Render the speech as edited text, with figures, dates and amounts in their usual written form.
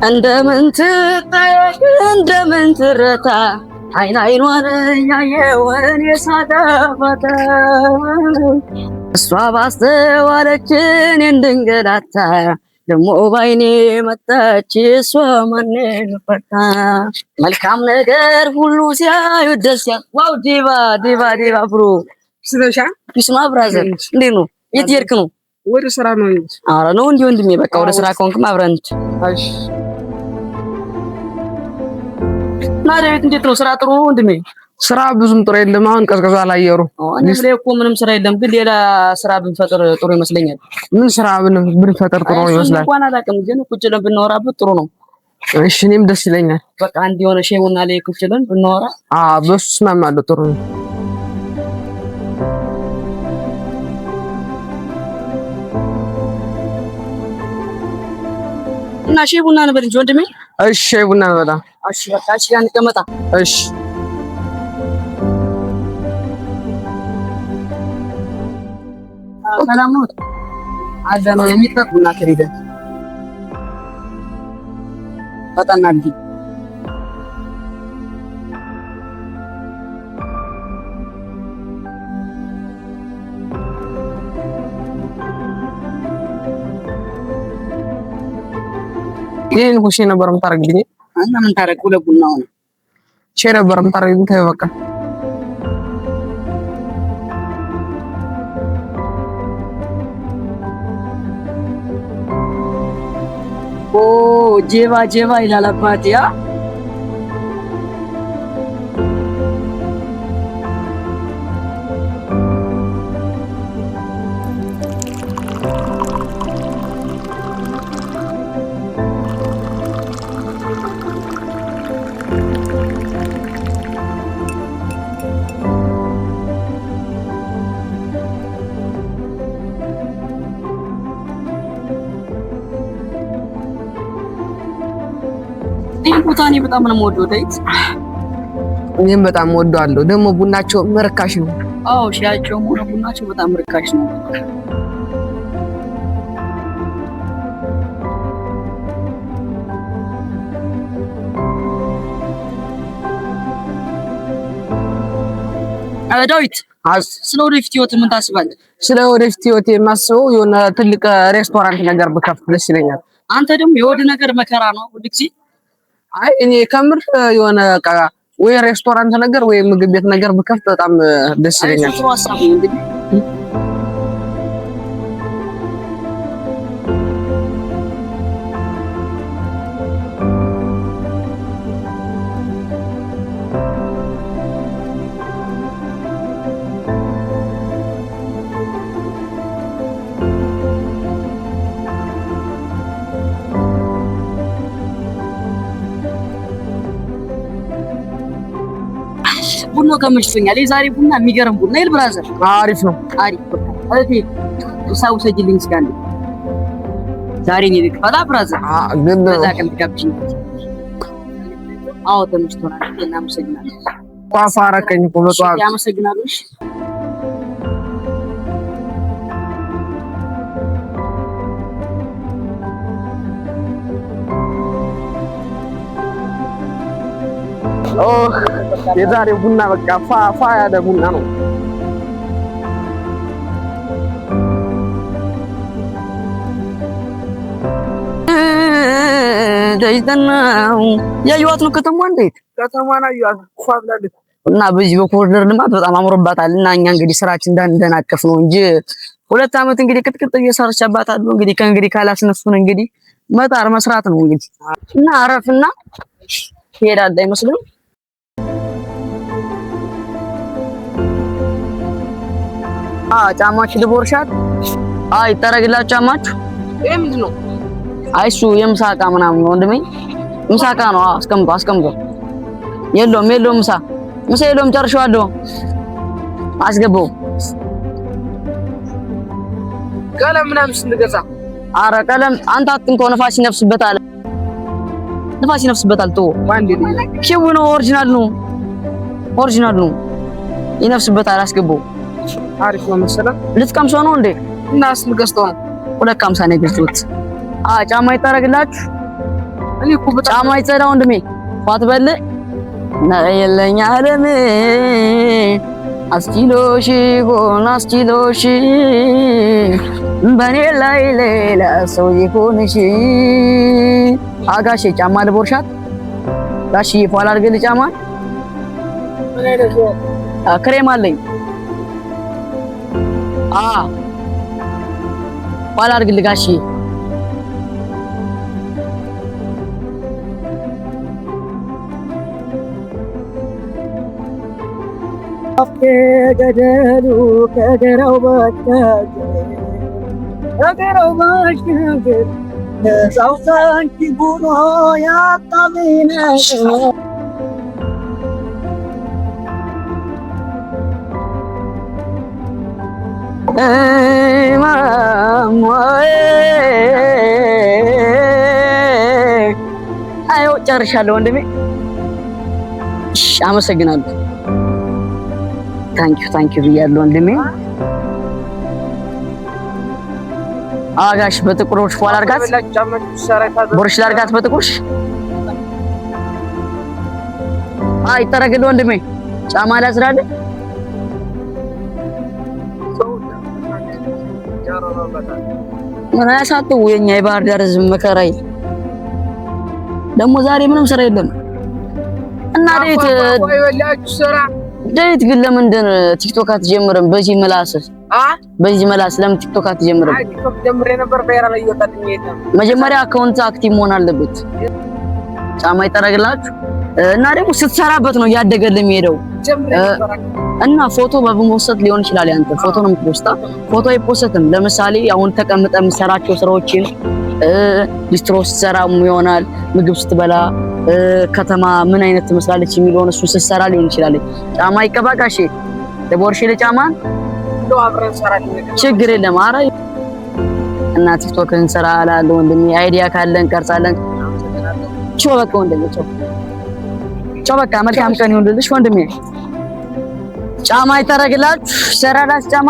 እንደምን ትጠየቅ እንደምን ትረታ አይን አይኗን እያየሁ እኔ ሳጠፋት እሷ ባስተዋለች እኔ እንድንገላታ ደሞ ባይኔ መጣች እሷ ማንን ፈታ መልካም ነገር ሁሉ ሲያዩ ደስ ያ wow ዲባ ዲባ ዲባ bro ስለሻ peace ነው brother፣ እንዴት ነው? የት እየሄድክ ነው? ወደ ስራ ነው እንጂ። ኧረ ነው እንዲህ ወንድሜ፣ በቃ ወደ ስራ ከሆንክማ አብረን እንሂድ። እሺ እና ዳዊት እንዴት ነው ስራ? ጥሩ ነው ወንድሜ? ስራ ብዙም ጥሩ የለም። አሁን ቀዝቅዟል አየሩ። እኔም ላይ እኮ ምንም ስራ የለም፣ ግን ሌላ ስራ ብንፈጥር ጥሩ ይመስለኛል። ምን ስራ ብንፈጥር ጥሩ አይ እሱን ይመስላል? እንኳን አላውቅም፣ ግን ቁጭ ብለን ብናወራበት ጥሩ ነው። እሺ እኔም ደስ ይለኛል። በቃ አንድ የሆነ ሻይ ቡና ላይ ቁጭ ብለን ብናወራ። አዎ በሱ እስማማለሁ። ጥሩ ነው። እና ሻይ ቡና እንበል እንጂ ወንድሜ። እሺ ሻይ ቡና እንበላ። እሺ በቃ እሺ፣ እንቀመጣ። እሺ ሰላም ነው አለ ነው የሚጠጥ ቡና ከሌለ ፈጠን አድርጊ። ይሄን እኮ ሻይ ነበር የምታደርግልኝ። እና ምን ታደርግ፣ ሁለት ቡና ሆነ። ሻይ ነበር የምታደርግልኝ። ተይው በቃ። ኦ ጄባ ጄባ ይላል አባቴ። አ ይህን ቦታ እኔ በጣም ነው የምወደው ዳዊት። እኔም በጣም እወደዋለሁ። ደግሞ ቡናቸው ርካሽ ነው። አዎ ሻያቸውም ሆነ ቡናቸው በጣም ርካሽ ነው። ዳዊት ስለ ወደፊት ህይወት ምን ታስባለህ? ስለ ወደፊት ህይወት የማስበው የሆነ ትልቅ ሬስቶራንት ነገር ብከፍት ደስ ይለኛል። አንተ ደግሞ የወድ ነገር መከራ ነው ሁልጊዜ። አይ እኔ ከምር የሆነ በቃ ወይ ሬስቶራንት ነገር ወይ ምግብ ቤት ነገር ብከፍት በጣም ደስ አይ እሱ ይለኛል። ጥሩ ሀሳብ ነው እንግዲህ። ቡናው ተመችቶኛል። የዛሬ ቡና የሚገርም ቡና ይል brother፣ አሪፍ ነው። አሪፍ በቃ። እህቴ ምሳ ውሰጂልኝ እስኪ አንዴ። ዛሬ እኔ ልክፈላ brother፣ ግን በዛ ቀን ትጋብዥኛለሽ። አዎ ተመችቶናል። እናመሰግናለን። ጧፍ አረከኝ እኮ በጠዋት። አመሰግናለሁ። እሺ። ኦህ የዛሬው ቡና በቃ ፋ ፋ ያለ ቡና ነው። ደጅጠናው ያዩዋት ነው ከተማ እንዴት ከተማን አዩዋት ፏ ብላለች። እና በዚህ በኮሪደር ልማት በጣም አምሮባታል። እና እኛ እንግዲህ ስራችን እንዳንደናቀፍ ነው እንጂ 2 ዓመት እንግዲህ ቅጥቅጥ እየሰርቻባታለሁ። እንግዲህ ከእንግዲህ ካላስነሱን እንግዲህ መጣር መስራት ነው እንግዲህ። እና አረፍና ትሄዳለህ አይመስልም? ጫማችሁ ልቦርሻት? አይ ይጠረግላችሁ ጫማችሁ። ይሄ ምንድን ነው? አይ እሱ የምሳ ዕቃ ምናምን ነው ወንድሜ፣ ምሳ ዕቃ ነው። አዎ አስቀምጦ አስቀምጦ። የለውም የለውም፣ ምሳ ምሳ የለውም፣ ጨርሼዋለሁ። አስገባው። ቀለም ምናምን ስንገዛ? አረ ቀለም አንተ አትንከው፣ ንፋስ ይነፍስበታል፣ ንፋስ ይነፍስበታል። ተወው፣ ኪው ነው፣ original ነው፣ original ነው፣ ይነፍስበታል። አስገባው። አሪፍ ነው መሰለህ። ልትቀምሰው ነው እንዴ? እና ስንት ገዝተው ነው? 2.50 ነው የገዛሁት። ጫማ ይጠረግላችሁ። እኔ እኮ በጣም ጫማ ይጸዳ ወንድሜ፣ ፏት በል የለኝ ዓለም አስችሎሽ ሆን አስችሎሽ በኔ ላይ ሌላ ሰው ይሆንሽ። አጋሼ ጫማ ልቦርሻት ጋሽዬ ፏ ላድርግልህ ጫማ ክሬም አለኝ። ፏ ላድርግልህ ጋሽዬ። ገደሉ ከገራው ባሻገር ከገራው ባሻገር ነፃው ሳንቺ ሆኖ ያጣብኝ አየው ጨርሻለሁ ወንድሜ። አመሰግናለሁ። Thank you thank you ብያለሁ ወንድሜ። አጋሽ በጥቁሮች ፏል አድርጋት፣ ቦርሽ ላድርጋት በጥቁርሽ። አይ ይጠረግልህ ወንድሜ። ጫማ ላስራለህ። ምን አያሳጥው የኛ የባህር ዳር ህዝብ መከራይ። ደግሞ ዛሬ ምንም ስራ የለም እና ዴት ዴት ግን ለምንድን ቲክቶክ አትጀምርም? በዚህ ምላስ በዚህ ምላስ ለምን ቲክቶክ አትጀምርም? መጀመሪያ account active መሆን አለበት። ጫማ ይጠረግላችሁ እና ደግሞ ስትሰራበት ነው እያደገልህ የሚሄደው። እና ፎቶ በመፖሰት ሊሆን ይችላል። ያንተ ፎቶ ነው የምትፖስታ፣ ፎቶ አይፖስትም። ለምሳሌ አሁን ተቀምጠ የምትሰራቸው ስራዎችን ሊስትሮ ስትሰራ ይሆናል፣ ምግብ ስትበላ፣ ከተማ ምን አይነት ትመስላለች የሚለውን እሱ ስትሰራ ሊሆን ይችላል። ጫማ ይቀባቃሽ ለቦርሽ ለጫማ ችግር የለም። አረ እና ቲክቶክ እንሰራ እላለሁ ወንድሜ። idea ካለ እንቀርጻለን። ቻው በቃ ወንድሜ፣ ቻው ቻው። በቃ መልካም ቀን ይሁንልሽ ወንድሜ። ጫማ ይጠረግላችሁ፣ ሰራላችሁ ጫማ።